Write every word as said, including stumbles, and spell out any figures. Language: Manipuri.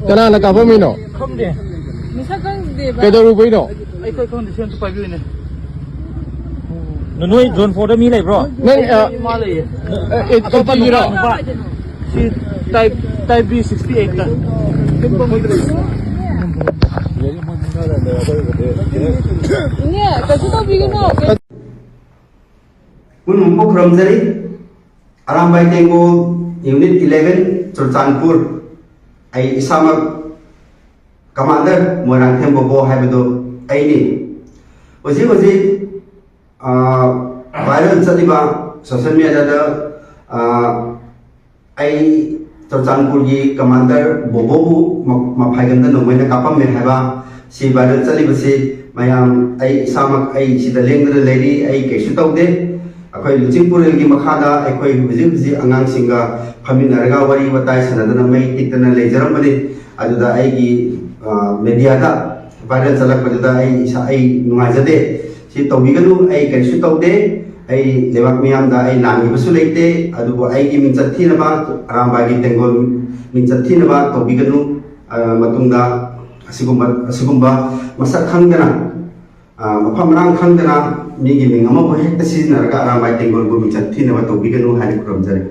ꯀꯅꯥꯅ ꯀꯥꯞꯄꯝꯃꯤꯅꯣ? ꯈꯪꯗꯦ꯫ ꯃꯁꯛ ꯈꯪꯗꯦꯕ꯫ ꯀꯩꯗꯧꯔꯨꯕꯩꯅꯣ? ꯑꯩꯈꯣꯏ ꯈꯪꯗꯦ, ꯁꯤ ꯑꯝꯇ ꯄꯥꯏꯕꯤꯌꯨꯅꯦ꯫ ꯅꯣꯏ ꯖꯣꯟ ꯐꯣꯔꯗ ꯃꯤ ꯂꯩꯕ꯭ꯔꯣ? ꯅꯪ ꯑ, ꯃꯥ ꯂꯩꯌꯦ꯫ ꯑꯦ, ꯑꯦ, ꯀꯥꯞꯄꯝꯃꯤꯔꯣ? ꯁꯤ ꯇꯥꯏꯞ ꯇꯥꯏꯞ ꯕꯤ ꯁꯤꯛꯁꯇꯤ ꯑꯩꯠꯇ꯫ ꯏꯅꯦ, ꯀꯩꯁꯨ ꯇꯧꯕꯤꯒꯅꯣ꯫ ꯄꯨꯝꯅꯃꯛꯄꯨ ꯈꯨꯔꯨꯝꯖꯔꯤ꯫ Arambai Tenggol, unit eleven, Churachandpur. ꯑꯩ ꯏꯁꯥꯃꯛ ꯀꯃꯥꯟꯗꯔ ꯃꯣꯏꯔꯥꯡꯊꯦꯝ ꯕꯣꯕꯣ ꯍꯥꯏꯕꯗꯨ ꯑꯩꯅꯤ꯫ ꯍꯧꯖꯤꯛ ꯍꯧꯖꯤꯛ ꯚꯥꯏꯔꯦꯜ ꯆꯠꯂꯤꯕ ꯁꯣꯁꯦꯜ ꯃꯦꯗꯤꯌꯥꯗ ꯑꯩ ꯆꯨꯔꯆꯥꯟꯄꯨꯔꯒꯤ ꯀꯃꯥꯟꯗꯔ ꯕꯣꯕꯣꯕꯨ ꯃ- ꯃꯐꯥꯏꯒꯟꯗ ꯅꯣꯡꯃꯩꯅ ꯀꯥꯞꯄꯝꯃꯦ ꯍꯥꯏꯕ ꯁꯤ ꯚꯥꯏꯔꯦꯜ ꯆꯠꯂꯤꯕꯁꯤ, ꯃꯌꯥꯝ, ꯑꯩ ꯏꯁꯥꯃꯛ ꯑꯩ ꯁꯤꯗ ꯂꯦꯡꯗꯅ ꯂꯩꯔꯤ, ꯑꯩ ꯀꯩꯁꯨ ꯇꯧꯗꯦ꯫ ꯑꯩꯈꯣꯏ ꯂꯨꯆꯤꯡꯄꯨꯔꯦꯜꯒꯤ ꯃꯈꯥꯗ ꯑꯩꯈꯣꯏ ꯍꯧꯖꯤꯛ ꯍꯧꯖꯤꯛ ꯑꯉꯥꯡꯁꯤꯡꯒ ꯐꯝꯃꯤꯟꯅꯔꯒ ꯋꯥꯔꯤ ꯋꯥꯇꯥꯏ ꯁꯥꯟꯅꯗꯅ ꯃꯩ ꯇꯤꯛꯇꯅ ꯂꯩꯖꯔꯝꯕꯅꯤ꯫ ꯑꯗꯨꯗ ꯑꯩꯒꯤ ꯃꯦꯗꯤꯌꯥꯗ ꯚꯥꯏꯔꯦꯜ ꯆꯠꯂꯛꯄꯗꯨꯗ ꯑꯩ ꯏꯁꯥ ꯑꯩ ꯅꯨꯡꯉꯥꯏꯖꯗꯦ꯫ ꯁꯤ ꯇꯧꯕꯤꯒꯅꯨ, ꯑꯩ ꯀꯔꯤꯁꯨ ꯇꯧꯗꯦ꯫ ꯑꯩ ꯂꯩꯕꯥꯛ ꯃꯤꯌꯥꯝꯗ ꯑꯩ ꯂꯥꯟꯈꯤꯕꯁꯨ ꯂꯩꯇꯦ꯫ ꯑꯗꯨꯕꯨ ꯑꯩꯒꯤ ꯃꯤꯡꯆꯠ ꯊꯤꯅꯕ, ꯑꯔꯥꯝꯕꯥꯏꯒꯤ ꯇꯦꯡꯒꯣꯜ ꯃꯤꯡꯆꯠ ꯊꯤꯅꯕ ꯇꯧꯕꯤꯒꯅꯨ꯫ ꯑ, ꯃꯇꯨꯡꯗ ꯑꯁꯤꯒꯨꯝꯕ ꯑꯁꯤꯒꯨꯝꯕ ꯃꯁꯛ ꯈꯪꯗꯅ, ꯑ, ꯃꯐꯝ ꯃꯔꯥꯡ ꯈꯪꯗꯅ ꯃꯤꯒꯤ ꯃꯤꯡ ꯑꯃꯕꯨ ꯍꯦꯛꯇ ꯁꯤꯖꯤꯟꯅꯔꯒ ꯑꯔꯥꯝꯕꯥꯏ ꯇꯦꯡꯒꯣꯜꯕꯨ ꯃꯤꯡꯆꯠ ꯊꯤꯅꯕ ꯇꯧꯕꯤꯒꯅꯨ ꯍꯥꯏꯅ ꯈꯨꯔꯨꯝꯖꯔꯤ꯫